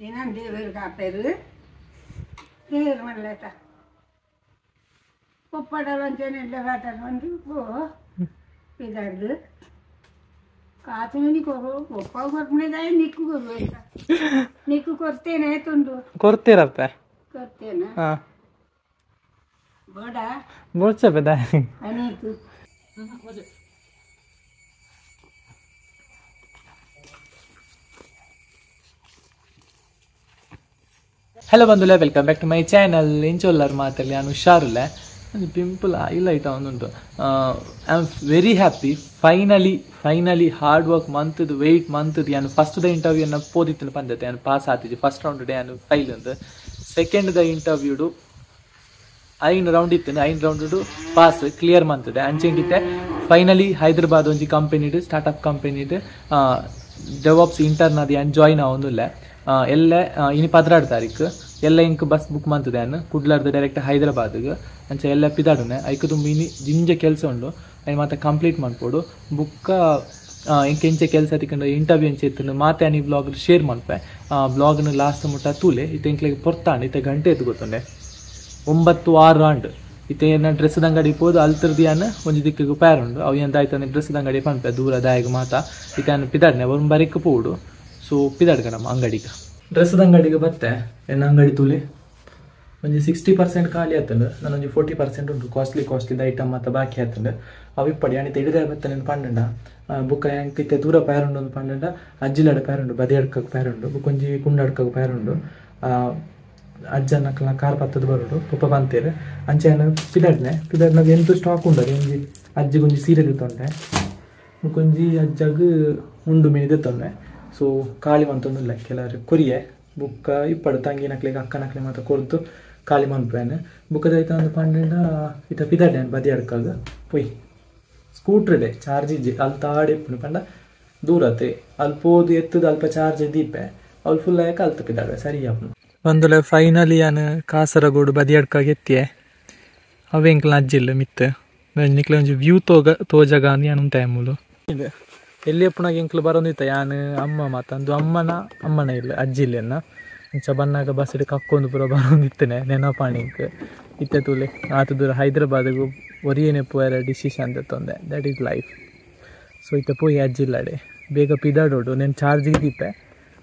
ದಿನ ದೇವರು ಕಾಪೇರು ದೇವರು ಮಲ್ಲೇತ ಪೊಪ್ಪಡ ಒಂಚೆಲ್ಲ ಒಂದು ಪೋ ಪಿದಾಡ್ದು ಕಾತು ಕೊರು ಪೊಪ್ಪ ಕೊರ್ಪುಣೆ ನಿಕ್ಕು ಕೊರು ನಿಕ್ಕು ಕೊರ್ತೇನೆ ತುಂಡು ಕೊರ್ತೀರಪ್ಪ ಕೊರ್ತೇನೆ ಬೋಡ ಬೋಡ್ಸಪ್ಪ ಅನೀತು. ಹಲೋ ಬಂಧುಲೆ, welcome back to my channel. ಇಂಚೊಲ್ಲರ್ ಮಾತಲ್ಲಿ ನಾನು ಹುಷಾರುಲ್ಲೆ. ಒಂದು ಪಿಂಪಲ್ ಹೈಲೈಟ್ ಒಂದುಂಟು. I am very happy. Finally hard work ಮಂತ್ದು weight ಮಂತ್ದು ನಾನು ಫಸ್ಟ್ the ಇಂಟರ್ವ್ಯೂನ ಪೋದಿತ್ತು ಪಂದತೆ ನಾನು ಪಾಸ್ ಆತಿದ್ದೆ. First round day ನಾನು ಫೈಲ್ ಒಂದು ಸೆಕೆಂಡ್ the ಇಂಟರ್ವ್ಯೂಡು 5 round ಇತ್ತು. 5 round pass clear ಮಂತದೆ ಅಂಚೆಂಗಿತ್ತೆ. Finally Hyderabad ಒಂಜಿ ಕಂಪನಿಡು ಸ್ಟಾರ್ಟಪ್ ಕಂಪನಿಡು ಡೆವಾಪ್ಸ್ ಇಂಟರ್ನ್ ಅದು ನಾನು ಜಾಯ್ನ್ ಆವೊಂದುಲ್ಲೆ. ಎಲ್ಲ ಇನಿ 16 ತಾರೀಕು ಎಲ್ಲ ಇಂಕ್ ಬಸ್ book ಮಂತದೆ ಅನ್ನು ಕುಡ್ಲಾರ್ದು ಡೈರೆಕ್ಟ್ ಹೈದರಾಬಾದ್ಗೆ ಅಂಚೆ ಎಲ್ಲ ಪಿದಾಡುನೆ. ಐಕ್ ತುಂಬ ಇನಿ ಜಿಂಜ ಕೆಲಸ ಉಂಡು ಐನ್ ಮಾತ ಕಂಪ್ಲೀಟ್ ಮಾಡ್ಕೊಡು ಬುಕ್ಕ ಇಂಕ ಎಂಚೆ ಕೆಲಸ ತಿಕ್ಕಂಡು ಇಂಟರ್ವ್ಯೂ ಎಂಚೆ ಇತ್ತು ಮಾತೆ ಈ ಬ್ಲಾಗ್ ಶೇರ್ ಮಲ್ಪೆ. ಬ್ಲಾಗ್ನ ಲಾಸ್ಟ್ ಮುಟ್ಟ ತೂಲೆ ಇತ್ತೆ ಇಂಕ್ಲೆಗೆ ಪೊರ್ತಾಂಡು ಇತ್ತೆ ಗಂಟೆ ಎತ್ತು ಗೊತ್ತುಂಡೆ 9:06 ಆಂಡ್. ಇತ್ತೆ ಏನ ಡ್ರೆಸ್ದ ಅಂಗಡಿ ಪೋದು ಅಲ್ತರ್ದಿ ಅನ್ನ ಒಂಜಿ ದಿಕ್ಕಿಗೆ ಪ್ಯಾರುಂಡು ಅವು ಎಂದಾಯ್ತಾನೆ ಡ್ರೆಸ್ದ ಅಂಗಡಿ ಪನ್ಪೆ ದೂರ ದಾಯಗ ಮಾತ ಇತ್ತೆ ಅನ್ನ ಪಿದಾಡ್ನೆ ಒಂದು ಬರಿಕ್ ಪೋಡು. ಸೊ ಪಿದಾಡ್ಗ ನಮ್ಮ ಅಂಗಡಿಗೆ ಡ್ರೆಸ್ದ ಅಂಗಡಿಗೆ ಬತ್ತೆ. ಎನ್ನ ಅಂಗಡಿ ತೂಲೆ ಒಂಜಿ 60% ಖಾಲಿ ಆತಂಡು, ನಾನೊಂಜಿ 40% ಉಂಟು. ಕಾಸ್ಟ್ಲಿ ಐಟಮ್ ಮಾತ ಬಾಕಿ ಆತಂಡು. ಅವು ಇಪ್ಪಡಿ ಅಣಿತ ಹಿಡಿದೇ ಬತ್ತೆ ನಾನು ಪಂಡಂಡ ಬುಕ್ಕ ಇತ್ತೆ ದೂರ ಪ್ಯಾರುಂಡು ಒಂದು ಪಂಡಂಡ ಅಜ್ಜಿಲಾಡ ಪ್ಯಾರುಂಡು ಬದಿಯಡ್ಕಕ್ಕೆ ಪ್ಯಾರುಂಡು ಬುಕ್ಕೊಂಜಿ ಕುಂಡಡ್ಕಕ್ಕೆ ಪ್ಯಾರುಂಡು. ಅಜ್ಜನಕ್ಲ ಕಾರ್ ಪತ್ತದ ಬರೋಡು ಪಪ್ಪ ಬಂತೇರು ಅಂಚೆ ಪಿದಾಡ್ನೆ ಪಿದಾಡ್ನಾಗ ಎಂತೂ ಸ್ಟಾಕ್ ಉಂಡು. ಅದು ಒಂಜಿ ಅಜ್ಜಿಗೊಂಜಿ ಸೀರೆ ತೊಂಡೆ ಬುಕ್ಕೊಂಜಿ ಅಜ್ಜಾಗ ಉಂಡು ಮೀನಿದೆ ತೊಂಡೆ. ಸೊ ಖಾಲಿ ಮಂತೊಂದಿಲ್ಲ ಕೆಲವರು ಕೊರಿಯೆ ಬುಕ್ಕ ಇಪ್ಪಡು ತಂಗಿನಕ್ಲಿಗೆ ಅಕ್ಕನಕ್ಲೆ ಮಾತ ಕೊರ್ದು ಖಾಲಿ ಮನ್ಪೇನೆ ಬುಕ್ಕದ ಐತ ಒಂದು ಪಂಡೆಂಡ ಇತ್ತ ಪಿದಾಡ್ನೆ ಬದಿ ಅಡ್ಕಾಗ ಪೊಯ್ ಸ್ಕೂಟ್ರ್ ಇದೆ ಚಾರ್ಜ್ ಇಜ್ಜಿ ಅಲ್ಲಿ ತಾಡೆ ಇಪ್ಪುನು ಪಂಡ ದೂರತೆ ಅಲ್ಲಿ ಪೋದು ಎತ್ತದ ಅಲ್ಪ ಚಾರ್ಜ್ ದೀಪೆ ಅಲ್ಲಿ ಫುಲ್ ಆಯಕ ಅಲ್ತ ಪಿದಾಡ್ವೆ ಸರಿ ಆಪುನು. ಒಂದುಲೆ ಫೈನಲಿ ಯಾನು ಕಾಸರಗೋಡು ಬದಿಯಡ್ಕಾಗ ಎತ್ತಿಯೆ ಅವೆ ಎಂಕ್ಲ ಅಜ್ಜಿಲ್ಲ ಮಿತ್ತು ನಿಕ್ಲೆ ಒಂಜಿ ವ್ಯೂ ತೋಜಗ ಅಂದ್ ಯಾನು ಟೈಮುಲು ಇದೆ ಎಲ್ಲಿ ಎಪ್ಪುನಾಗ ಎಂಕ್ಲು ಬರೋದಿತ್ತ ಯಾನು ಅಮ್ಮ ಮಾತಂದು ಅಮ್ಮನ ಇಲ್ಲ ಅಜ್ಜಿ ಇಲ್ಲ ಅಂಚ ಬನ್ನಾಗ ಬಸ್ ಕಕ್ಕೊಂದು ಪೂರ ಬರೋದಿತ್ತನೆ ನೆನಪಾಣಿಂಕ್ ಇತ್ತೆ ತೂಲೆ ಆತ ದೂರ ಹೈದರಾಬಾದ್ಗೂ ಒರಿಯೇನೆ ಪೋಯರ decision ತೊಂದೆ. That is life. So ಇತ್ತೆ ಪೋಯಿ ಅಜ್ಜಿಲ್ಲಡೆ ಬೇಗ ಪಿದಾಡೋಡು నేను ಚಾರ್ಜಿಗೆ ದೀಪೆ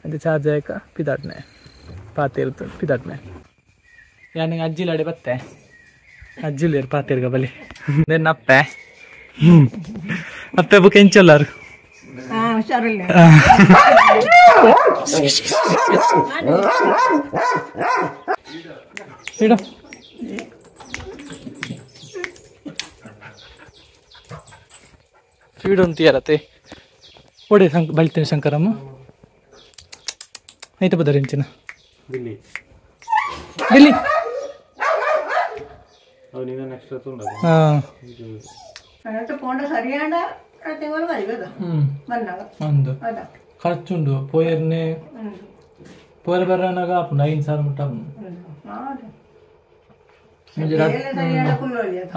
ಅಂಚೆ ಚಾರ್ಜ್ ಆಯಕ ಪಿದಾಡ್ನೆ ಪಾತೇರು ಪಿದಾಡ್ನೆ ಯಾನು ಅಜ್ಜಿಲಾಡೆ ಬತ್ತೆ ಅಜ್ಜಿಲ್ಲೇರು ಪಾತೇರ್ಗ ಬಲಿ నేను ಅಪ್ಪೆ ಅಪ್ಪೆ ಬುಕ್ ಎಂಚೊಲ್ಲಾರು ಹುಷಾರಿಲ್ಲ. ಇಡು ಫೀಡ್ ಅಂತೀಯರತ್ತೆ ಒಡೆ ಬಳಿತೇನೆ ಶಂಕರಮ್ಮ ಐತ ಬದರ ಎಂಚಿನ ಬಿಲ್ಲಿ ಬಿಲ್ಲಿ ಖರ್ಚುಂಡು ಪೋಯರ್ನೆ ಪೋಯರ್ ಬರ್ರನಾಗ ಆಪುಂಡು 5,000 ಮುಟ್ಟ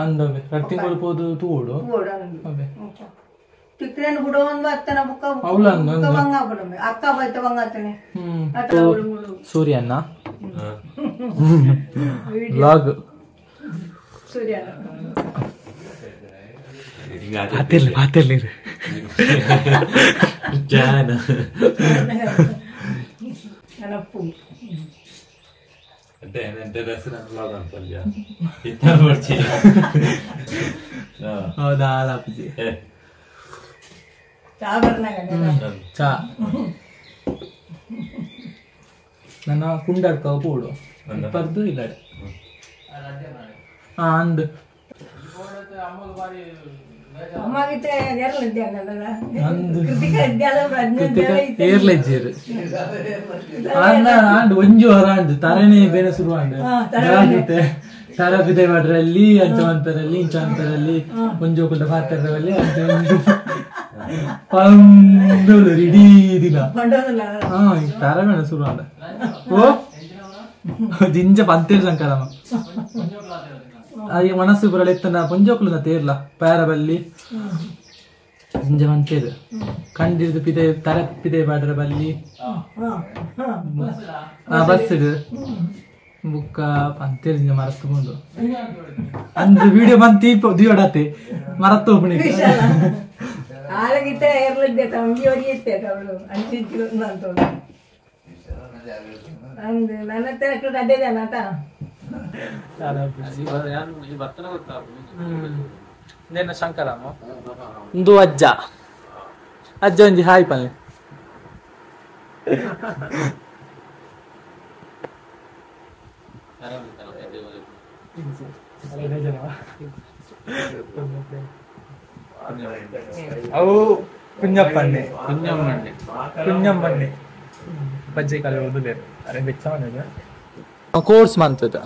ಅಂದವೆ ರಡ್ ತಿಂಗಳು ಪೋದು ತೂಡು ಸೂರ್ಯನ್ನ ಬ್ಲಾಗ್ ಪಾತಿರ್ಲಿ ಹೌದಾ ಚಾ ನನ್ನ ಕುಂಡಡ್ಕ ಪೋಡು ಪರ್ದು ಇಲ್ಲ ಅಂದ್ ಏರ್ಲೆಜ್ಜೇರು ಒಂಜಿ ಹೊರ ಅಂಡು ತರನೇ ಬೇರೆ ಶುರು ಅಂಡು ತರ ಬಿದೆ ಮಾಡ್ರಲ್ಲಿ ಅಂಚ ಅಂತಾರಲ್ಲಿ ಇಂಚ ಅಂತಾರಲ್ಲಿ ಒಂಜಿ ಹೋಗುದ ಪಾತ್ರದಲ್ಲಿ ಅಂಚ ಒಂದು ಇಡೀ ದಿನ ತರ ಬೇಡ ಶುರು ಅಂಡ ಓ ಜಿಂಜ ಪಂತೇರು ಸಂಕರಮ್ಮ ಅಯ್ಯ ಮನಸ್ಸು ಬರಲ್ಲ ಎತ್ತನ ಪೊಂಜೋಕ್ಲು ತೇರ್ಲ ಪ್ಯಾರಬಲ್ಲಿ. ಇಂಜ ಮಂತೇರು ಕಂಡಿರ್ದು ಪಿದೆ ತರ ಪಿದೆ ಬಾಡ್ರ ಬಲ್ಲಿ ಬಸ್ ಬುಕ್ಕ ಪಂತೇರು ಇಂಜ ಮರತ್ತುಕೊಂಡು ಅಂದು ವಿಡಿಯೋ ಬಂತು ದಿಯೋಡತೆ ಮರತ್ತು ಹೋಗ್ಬಿಡಿ ಆಲಗಿತ್ತೆ ಏರ್ಲಿದ್ದೆ ತಂಗಿ ಒರಿಯುತ್ತೆ ಅವಳು ಅಂಚಿಂಚು ಅಂತ ಅಂದು ನನ್ನ ಹತ್ರ ಅಡ್ಡೆ ಜನ ಶಂಕರಾಮ ಒಂದು ಅಜ್ಜ ಅಜ್ಜ ಒಂಜಿ ಹಾಯ್ ಪಲ್ಲೆ ಅವು ಕುഞ്ഞಪ್ಪಣ್ಣೆ ಕುഞ്ഞಮ್ಮಣ್ಣೆ ಕುഞ്ഞಮ್ಮಣ್ಣೆ ಬಜ್ಜೆ ಕಾಲ ಓದುಲೇರು ಅರೆ ಬೆಚ್ಚ ಕೋರ್ಸ್ ಮಂತದ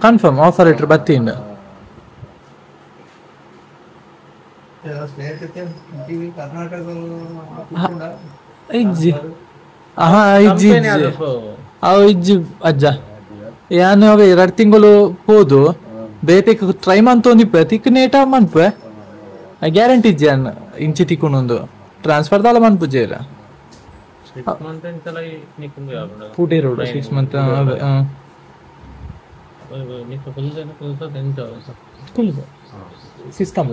confirm offer letter ಬತ್ತೀಂಡು ಇಜ್ಜಿ ಹಾ ಇಜ್ಜಿ ಇಜ್ಜಿ ಅವು ಇಜ್ಜಿ ಅಜ್ಜ ಯಾನು ಅವೆ ಎರಡು ತಿಂಗಳು ಪೋದು ಬೇತೆಕ್ ಟ್ರೈ ಮಂತೊಂದಿಪ್ಪೆ ತಿಕ್ ನೇಟ ಮನ್ಪೆ ಗ್ಯಾರಂಟಿ ಇಜ್ಜಿ ಅನ್ನ ಇಂಚಿ ತಿಕ್ಕೊಂಡೊಂದು ಟ್ರಾನ್ಸ್ಫರ್ ದಾಲ ಮನ್ಪುಜೇರ ಪೂಟೆ ರೋಡ್ 6 ಮಂತ್ system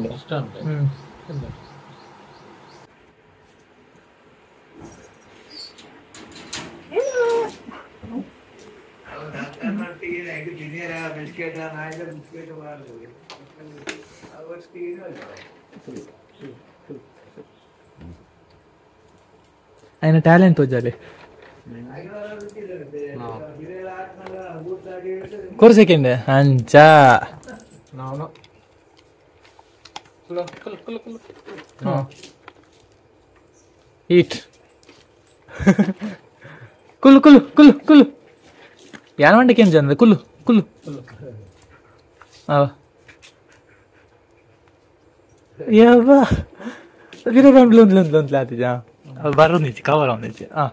ఆయన టాలెంట్ వజ్జాలి ಕೊರ್ ಸೆಕೆಂಡ್ ಅಂಚ ಈಟ್ ಕುಲ್ಲು ಕುಲ್ಲು ಕುಲ್ಲು ಕುಲ್ಲು ಯಾನ ಮಂಡಕ್ಕೆ ಏನು ಜನ ಕುಲ್ಲು ಕುಲ್ಲು ಯವ್ವ ವೀರ ಆತಿಜಾ ಬರೋದಿಚ್ಚಿ ಕವರ್ ಒಂದಿಚ್ಚಿ ಹಾಂ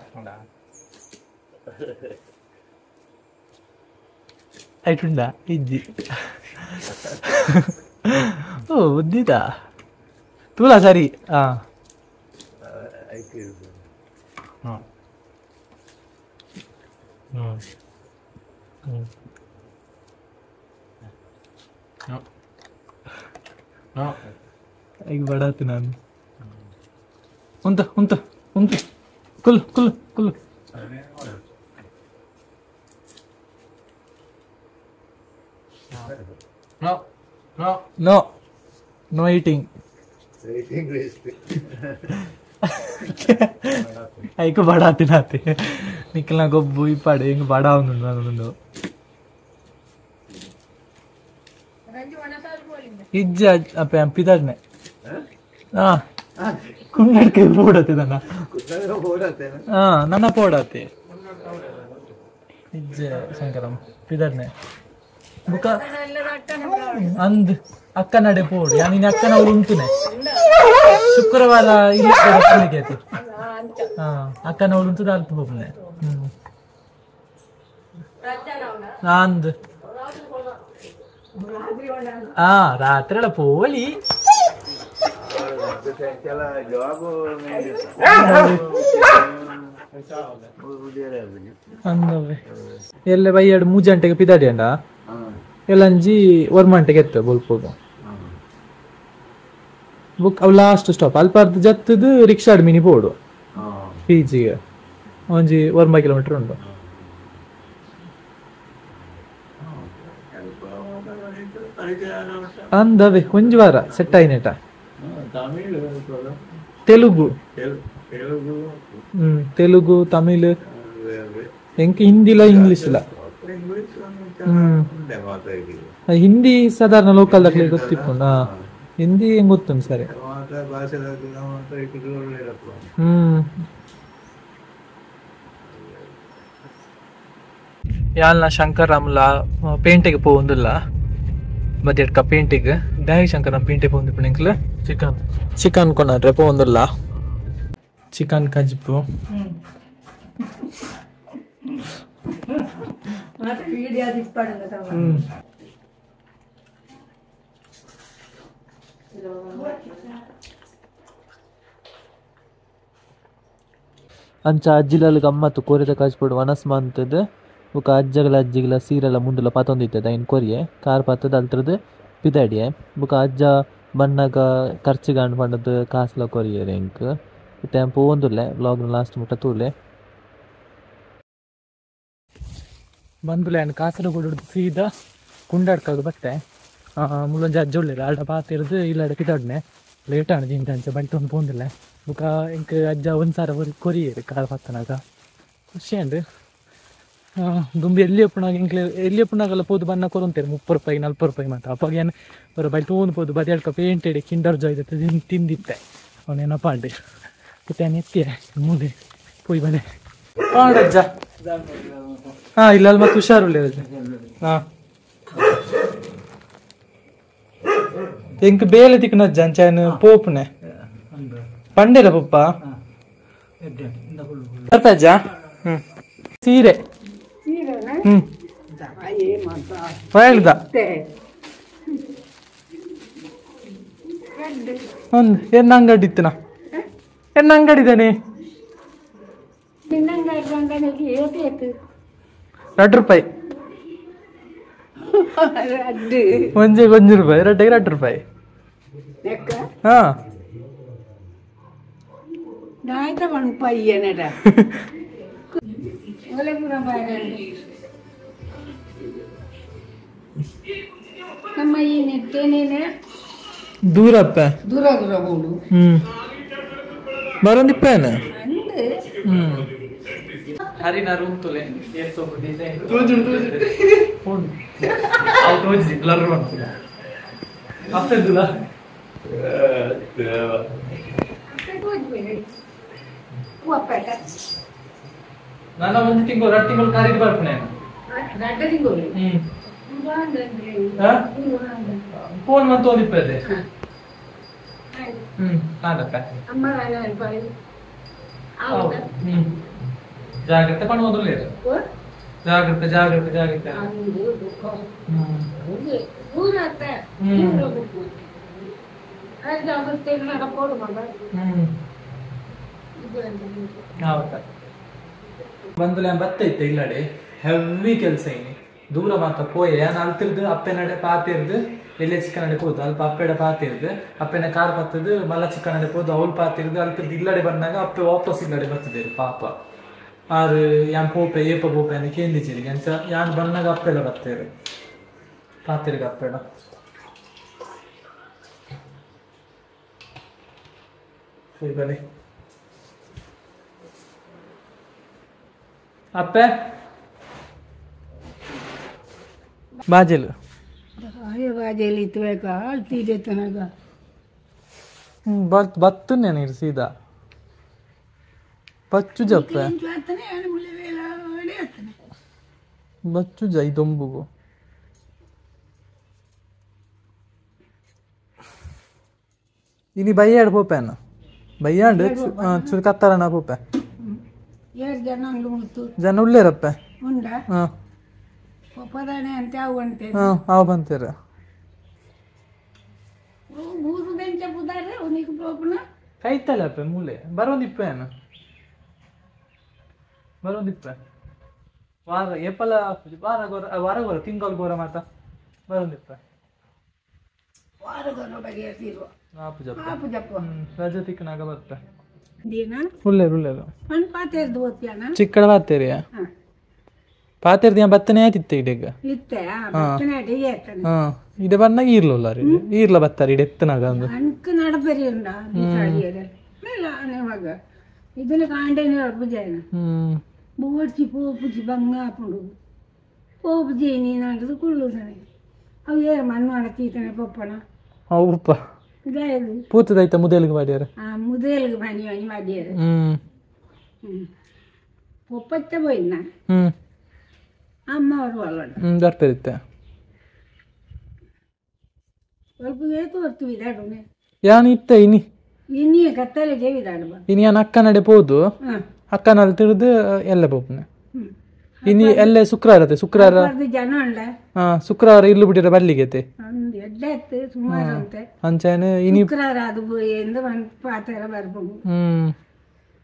ಆಯ್ತುಂಡ ಇಜ್ಜಿ ಓ ಬುದ್ಧಿದ ತೂಲ ಸರಿ ಹಾಂ ಈಗ ಬಡಾತಿ ನಾನು ಉಂತ ಉಂತ ಉಂತ Kullu Kullu Kullu no no no no eating ಐಕು ಬಡ ತಿನ್ನಾತಿ ನಿಕ್ಕಲ್ನ ಗೊಬ್ಬು ಇಪ್ಪಾಡು ಹಿಂಗೆ ಬಡ ಒಂದು ಇಜ್ಜ ಅಪ್ಪ ಪಿದಾಡ್ನೆ ಹಾ ಕುಂಡಡ್ಕೆ ಪೋಡತೆ ನನ್ನ ಹಾ ನನ್ನ ಪೋಡತೆ ಇಜ್ಜ ಶಂಕರಂ ಪಿದಾಡ್ನೆ ಬುಕ್ಕ ಅಂದ್ ಅಕ್ಕ ನಡೆ ಪೋಡು ಯಾ ನಿನ್ನ ಅಕ್ಕನ ಅವ್ರು ಉಂಟುನೆ ಶುಕ್ರವಾರ ಇಲ್ಲಿ ಹಾ ಅಕ್ಕನ ಅವ್ರು ಉಂಟು ಅಲ್ಪ ಹೋಗ್ನೆ ಹ್ಮ್ ಅಂದ್ ಹಾ ರಾತ್ರಿ ಅಲ್ಲ ಪೋಲಿ ಅಂದವೆ ಎಲ್ಲ ಬೈ ಎರಡು ಮೂರು ಗಂಟೆಗೆ ಪಿದಾಡಿ ಅಂಡ ಎಲ್ಲಂಜಿ ಒರ್ಮಂಟೆಗೆ ಎತ್ತ ಬೊಲ್ಪೋಗು ಬುಕ್ ಅವು ಲಾಸ್ಟ್ ಸ್ಟಾಪ್ ಅಲ್ಪ ಅರ್ಧ ಜತ್ತದು ರಿಕ್ಷಾಡ್ ಮಿನಿ ಬೋಡು ಪಿ ಜಿಗೆ ಒಂಜಿ ಒರ್ಮ ಕಿಲೋಮೀಟರ್ ಉಂಟು ಅಂದವೆ ಒಂಜಿ ವಾರ ಸೆಟ್ ಆಯ್ನೇಟ ತೆಲುಗು ತೆಲುಗು ತಮಿಳ್ ಎಂಕ್ ಹಿಂದಿಲ ಇಂಗ್ಲಿಷ್ ಇಲ್ಲ ಹಿಂದಿ ಸಾಧಾರಣ ಲೋಕಲ್ ದಕ್ಲೆ ಗೊತ್ತಿಪ್ಪುಂಡು ಹಿಂದಿ ಹೆಂಗ್ ಗೊತ್ತುಂಟು ಸರಿ ಯಾಲ್ನ ಶಂಕರಾಮ್ಲ ಪೇಂಟೆಗೆ ಪೋವೊಂದುಲ್ಲ ಮಧ್ಯಡ್ಕ ಪೇಂಟಿಗ್ ದಾಯಿ ಶಂಕರಾಮ್ ಪೇಂಟೆ ಪೋವೊಂದು ಪುಣಿಂಕ್ಲ ಚಿಕನ್ ಚಿಕನ್ ಕೊನಾಡ್ರೆ ಪೋವೊಂದುಲ್ಲ ಚಿಕನ್ ಕಜ್ಬು ಅಂಚ ಅಜ್ಜಿಲಲ್ ಗಮ್ಮತ್ತು ಕೋರಿದ ಕಾಜ್ಪೋಡು ವನಸ್ ಮಂತದ ಬೊಕ ಅಜ್ಜಗಲ ಅಜ್ಜಿಗಲ ಸೀರೆಲ ಮುಂಡುಲ ಪಾತೊಂದಿತ್ತದ ಐನ್ ಕೊರಿಯೆ ಕಾರ್ ಪಾತದ ಅಲ್ತ್ರದ್ ಪಿದಾಡಿಯೆ ಬೊಕ ಅಜ್ಜ ಬನ್ನಗ ಖರ್ಚಿಗಾಂಡ್ ಪಂಡದ್ ಕಾಸ್ಲ ಕೊರಿಯೆರ್ ಎಂಕ್ ಇತ್ತೆ ಯಾನ್ ಪೋವೊಂದುಲ್ಲೆ ವ್ಲಾಗ್ ಲಾಸ್ಟ್ ಮುಟ್ಟ ತೂಲೆ ಬಂದುಲೆ ಯಾನ್ ಕಾಸರಗೋಡು ಸೀದಾ ಕುಂಡಾಡ್ಕಾಗ ಬತ್ತೆ ಮುಲ್ಲೊಂಜಿ ಅಜ್ಜ ಉಲ್ಲೆರ್ ಆಲ್ಡ ಪಾತೆರ್ದ್ ಇಲ್ಲಡೆ ಪಿದಾಡ್ನೆ ಲೇಟ್ ಆಂಡ್ ಜಿಂತ ಅಂಚ ಬಲ್ತೊಂದು ಪೋಂದಿಲ್ಲ ಬೊಕ ಎಂಕ್ ಅಜ್ಜ ಒಂಜಿ ಸಾರ ಕೊರಿಯೆರ್ ಕಾರ್ ಪತ್ತನಾಗ ಖುಷಿ ಆಂಡ್ ದುಂಬು ಎಲ್ಲಿ ಉಪ್ಪುನಾಗ ಎಂಕ್ಲೆ ಎಲ್ಲಿ ಉಪ್ಪುನಾಗಲ ಪೋದು ಬನ್ನ ಕೊರೊಂತೆರ್ 30 ರೂಪಾಯಿ 40 ರೂಪಾಯಿ ಮಾತ ಅಪಗ ಯಾನ್ ಒರ ಬಲ್ತೊಂದು ಪೋದು ಬದಿಯಡ್ಕ ಪೇಂಟೆಡ್ ಕಿಂಡರ್ ಜಾಯ್ ತಿಂದಿತ್ತೆ ಅವು ನೆನಪಾಂಡ್ ಇತ್ತೆ ಯಾನ್ ಎತ್ತಿಯೆ ಮೂಲೆ ಪೋಯಿ ಬಲೆ ಪಾಡಜ್ಜ ಹಾ ಇಲ್ಲ ಅಲ್ಲಿ ಮತ್ತೆ ಹುಷಾರುಲ್ಲೆರ್ ಅಜ್ಜ ಹಾ ಎಂಕ್ ಬೇಲೆ ತಿಕ್ಕುನ ಅಜ್ಜ ಅಂಚ ಯಾನ್ ಪೋಪುನೆ ಪಂಡೆಲ ಪೊಪ್ಪ ಅಜ್ಜ ಸೀರೆ ಹೇಳ್ದ ಒಂದು ಎನ್ನ ಅಂಗಡಿ ಇತ್ತನ ಎನ್ನ ಅಂಗಡಿ ಇದ್ದಾನೆ 2 ರೂಪಾಯಿ ಒಂಜೆ 1 ರೂಪಾಯಿ ರಡ್ಡೆಗೆ 2 ರೂಪಾಯಿ ಹಾ ದೂರಪ್ಪ ದೂರ ದೂರ ಬೋಡು ಬರೋಂದಿಪ್ಪೇನ ಹರಿನ ರೂಮ್ ತುಲೆ ಏಸೋ ಡಿಸೈನ್ ತೋಜು ತೋಜು ಫೋನ್ ಅವು ತೋಜಿ ಬ್ಲರ್ ಮಾಡ್ತಿಲ್ಲ ಅಪ್ಪೆದುಲ ನನ್ನ ಒಂದು ತಿಂಗಳು 2 ತಿಂಗಳು ಕಾರಿಗೆ ಬರ್ಪಣೆ 2 ತಿಂಗಳು ಫೋನ್ ಮತ್ತೆ ಓದಿಪ್ಪದೆ ಆದಪ್ಪ ಜಾಗ್ರತೆ ಪಣ್ಣೋದಿಲ್ಲ ಜಾಗ್ರತೆ ಜಾಗ್ರತೆ ಜಾಗ್ರತೆ ಬಂದು ಬತ್ತ ಇತ್ತೆ ಇಲ್ಲಡೆ ಹೆವಿ ಕೆಲಸ ಇನಿ ದೂರ ಮಾತ ಪೋಯೆ ಯಾನ್ ಅಲ್ತಿರ್ದು ಅಪ್ಪೆನಡೆ ಪಾತಿರ್ದು ಎಲ್ಲೆ ಚಿಕ್ಕನಡೆ ಪೋದು ಅಲ್ಪ ಅಪ್ಪೆಡ ಪಾತಿರ್ದು ಅಪ್ಪೆನ ಕಾರ್ ಪತ್ತದು ಮಲ್ಲ ಚಿಕ್ಕನಡೆ ಪೋದು ಅವಳು ಪಾತಿರ್ದು ಅಲ್ತಿರ್ದು ಇಲ್ಲಡೆ ಬಂದಾಗ ಅಪ್ಪೆ ವಾಪಸ್ ಇಲ್ಲಡೆ ಬರ್ತದೆ ಪಾಪ ಆರು ಯಾನ್ ಪೋಪೆ ಏಪ ಪೋಪೆ ಅಂತ ಕೇಂದಿಚಿರಿಗೆ ಅಂಚ ಯಾನ್ ಬಂದಾಗ ಅಪ್ಪೆಲ್ಲ ಬರ್ತೇರು ಪಾತಿರ್ಗ ಅಪ್ಪೆಡ ಬಲೆ ಅಪ್ಪೆ ಬಾಜೆಲು ಬಾಜೆಲು ಇತ್ತು ಆಳ್ತೀರೆತ್ತನಾಗ ಬತ್ತು ನೀರು ಸೀದಾ ಬಚ್ಚು ಜಪ್ಪೆ ಬಚ್ಚು ಜೈ ದೊಂಬುಗು ಇನಿ ಬೈಯಾಡ್ ಪೋಪೆನ ಬೈಯಾಂಡ್ ಚೂರು ಕತ್ತಾರಣ ಪೋಪೆ ಜನ ಉಳ್ಳೇರಪ್ಪೆ ಅವ ಬಂತೀರ ಕೈತಲ್ಲಪ್ಪ ಮೂಲೆ ಬರೋದಿಪ್ಪೇನು ಬರೋದಿಪ್ಪ ವಾರ ಏಪಲ ವಾರ ಗೋರ ವಾರ ಗೋರ ತಿಂಗಳು ಗೋರ ಮಾತ ಬರೋದಿಪ್ಪ ರಜೆ ತಿಕ್ಕನಾಗ ಬರ್ತ ಉಳ್ಳೇರು ಉಳ್ಳೇರು ಚಿಕ್ಕಡ ಪಾತೇರಿಯ ಪಾತೇರ್ದಿಯ ಬತ್ತನೇ ಆಯ್ತಿತ್ತು ಇಡೀಗ ಇಡೆ ಬನ್ನಾಗ ಈರ್ಲಲ್ಲ ರೀ ಈರ್ಲ ಬತ್ತಾರ ಇಡೆ ಎತ್ತನಾಗ ಒಂದು ಇದನ್ನ ಕಾಂಡೇನೆ ಉರಪುಜೇನ ಬೋಡ್ಚಿ ಪೋಪುಜಿ ಬಂಗ ಆಪುಂಡು ಪೋಪುಜಿ ನೀನಾಂಟದು ಕುಳ್ಳುದಾನೆ ಅವು ಏರ್ ಮಣ್ಣು ಅಡತೀತನೆ ಪೊಪ್ಪನ ಹೌದಪ್ಪ ಪೂತದಾಯ್ತ ಮುದೇಲ್ಗೆ ಮಾಡ್ಯಾರ ಮುದೇಲ್ಗೆ ಮನಿ ಮನಿ ಮಾಡ್ಯಾರ ಪೊಪ್ಪತ್ತ ಪೋಯಿನ ಅಮ್ಮ ಅವರು ಒಳ್ಳೊಡ ಬರ್ತಿರುತ್ತೆ ಸ್ವಲ್ಪ ಏತು ಬರ್ತೀವಿ ಇದಾಡುನೆ ಯಾನ್ ಇತ್ತ ಇನಿ ಇನಿ ಕತ್ತಲೆಗೆ ಇದಾಡು ಇನಿ ಯಾನ್ ಅಕ್ಕನಡೆ ಪೋದು ಅಕ್ಕನಲ್ಲಿ ತಿರುದು ಎಲ್ಲ ಪೋಪುನೆ ಇನಿ ಎಲ್ಲೆ ಶುಕ್ರವಾರ ಅತ್ತೆ ಶುಕ್ರವಾರ ಜನ ಉಂಡ ಹಾ ಶುಕ್ರವಾರ ಇಲ್ಲು ಬಿಟ್ಟಿರ ಬಲ್ಲಿಗೆತೆ ಎಡ್ಡೆ ಇತ್ತು ಸುಮಾರು ಅಂತೆ ಅಂಚನೆ ಇನಿ ಶುಕ್ರವಾರ ಅದು ಎಂದು ಪಾತ್ರ ಬರ್ಬೋದು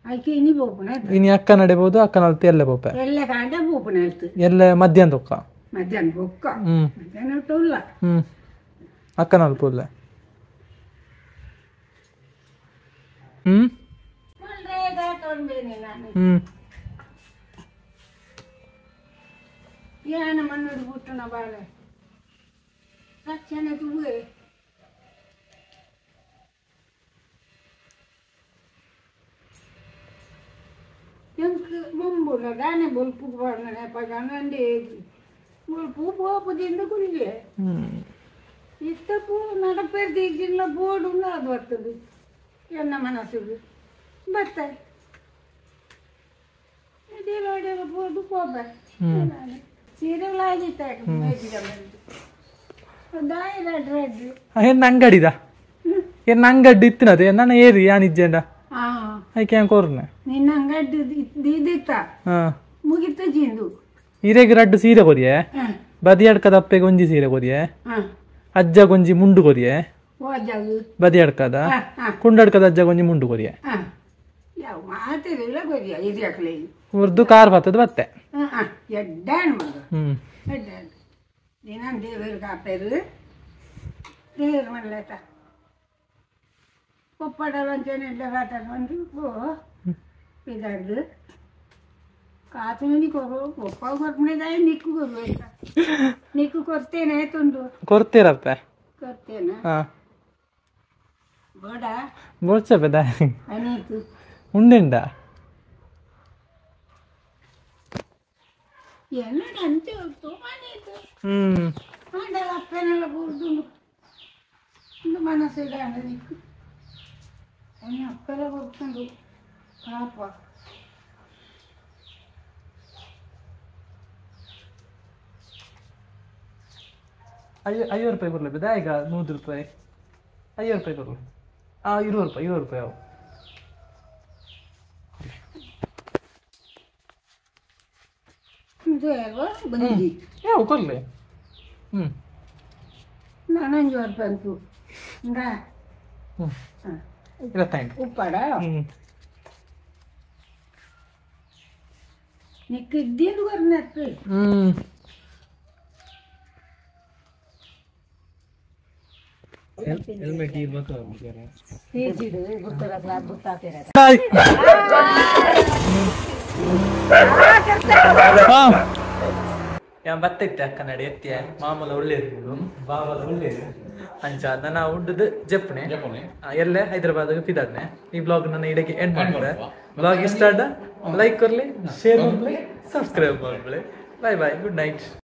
ಅದಕ್ಕೆ ಇನಿ ಪೋಪುಣ ಇನಿ ಅಕ್ಕ ನಡೆಬಹುದು ಅಕ್ಕ ನಲ್ತು ಎಲ್ಲೆ ಪೋಪೆ ಎಲ್ಲೆ ಕಾಂಡ ಪೋಪುಣ ಹೇಳ್ತು ಎಲ್ಲೆ ಮಧ್ಯಾಹ್ನ ತೊಕ್ಕ ಮಧ್ಯಾಹ್ನ ಬೊಕ್ಕ ಮಧ್ಯಾಹ್ನ ಉಲ್ಲ ಅಕ್ಕ ನಲ್ಪ ಉಲ್ಲ ಏನ ಮಣ್ಣು ಬಿಟ್ಟಣ ಬಾಳೆ ರಕ್ಷಣೆ ತೂವೆ ಎಂಕ್ ಮುಂಬುಲ ದಾನೆ ಬೊಲ್ಪು ಬಾರ್ನೆ ಪಗನಂಡೆ ಬೊಲ್ಪು ಪೋಪುದಿಂದ ಕುಲ್ಲೆ ಇತ್ತ ಪೂ ನಡಪೇರ್ ದಿಗಿಲ್ಲ ಬೋರ್ಡ್ ಉಂಡು ಅದು ಬರ್ತದೆ ಎನ್ನ ಮನಸ್ಸಿಗೆ ಬರ್ತಾರೆ ಇಡೀ ಬೋರ್ಡು ಪೋಪೆ ಎನ್ನ ಅಂಗಡಿದ ಎನ್ನ ಅಂಗಡಿ ಇತ್ತಿನದು ನನ್ನ ಏರಿ ಯಾನ್ ಇಜ್ಜೆಂಡ ಐಕೆ ಕೊರ್ನೆ ನಿನ್ನ ಅಂಗಡಿ ಇದ್ದಿತ್ತ ಮುಗಿತ ಜಿಂದು ಇರೆಗ್ ರಡ್ಡು ಸೀರೆ ಕೊರಿಯೆ ಬದಿಯಡ್ಕದ ಅಪ್ಪೆಗೆ ಒಂಜಿ ಸೀರೆ ಕೊರಿಯೆ ಅಜ್ಜ ಗೊಂಜಿ ಮುಂಡು ಕೊರಿಯೆ ಬದಿಯಡ್ಕದ ಕುಂಡಡ್ಕದ ಅಜ್ಜ ಗೊಂಜಿ ಮುಂಡು ಕೊರಿಯೆ ಉರ್ದು ಕಾರ್ ಬತ್ತದ ಬತ್ತೆ ದೇವರು ಕಾಪೇರು ದೇವರು ಮಲ್ಲೇತ ಕೊಪ್ಪಡಲಂಚನೆ ಬಂದು ಇದಾರ್ದು ಕಾತು ಕೊರು ಕೊಪ್ಪ ಕೊರ್ಪುಣೆ ನಿಕ್ಕು ಕೊರು ನಿಕ್ಕು ಕೊರ್ತೇನೆ ತುಂಡು ಕೊರ್ತೀರಪ್ಪ ಕೊರ್ತೇನೆ ಬೋಡ ಬೋಡ್ಚಪ್ಪ ಅನೀತು ಉಂಡೆಂಡ ಎಲ್ಲ ಅಂತೆ ಅನೀತು ಆಂಡಲ ಅಪ್ಪನೆಲ್ಲ ಬೂರ್ದುಂಡು ಒಂದು ಮನಸ್ಸು ಇಡಾಂಡ ನಿಕ್ಕು ಅನ್ನ ಅಪ್ಪೆಲ್ಲ ಕೊಡ್ತುಂಡು ಪಾಪ ಐವತ್ತು ರೂಪಾಯಿ ಕೊಡ್ಲಿ ಬೇಗ 100 ರೂಪಾಯಿ 50 ರೂಪಾಯಿ ಕೊಡ್ಲಿ 20 ರೂಪಾಯಿ 20 ರೂಪಾಯಿ ಅವು ಯಾವ ಕೊಡ್ಲಿ ನಾನಂಜು ರೂಪಾಯಿ ಅಂತು ಉಪ್ಪಾಡ ನಿಕ್ಕು ಇದ್ದೇನು ಕೊರ್ನತ್ತು ಬತ್ತೈತೆ ಅಕ್ಕ ನಡೆ ಎತ್ತಿಯ ಮಾಮೂಲ ಒಳ್ಳೇದು ಬಾವಲ ಒಳ್ಳೇದು ಅಂಚ ನನ್ನ ಉಡ್ಡದು ಜಪ್ಪಣೆ ಎಲ್ಲೇ ಹೈದರಾಬಾದ್ ಪಿದಾದ್ನೆ ಈ ಬ್ಲಾಗ್ ನನ್ನ ಇಡಕ್ಕೆ ಎಂಡ್ ಮಾಡ್ತಾರೆ. ಬ್ಲಾಗ್ ಇಷ್ಟ ಲೈಕ್ ಕೊರ್ಲಿ, ಶೇರ್ ಮಾಡ್ಲಿ, ಸಬ್ಸ್ಕ್ರೈಬ್ ಮಾಡ್ಲಿ. Bye bye, good night.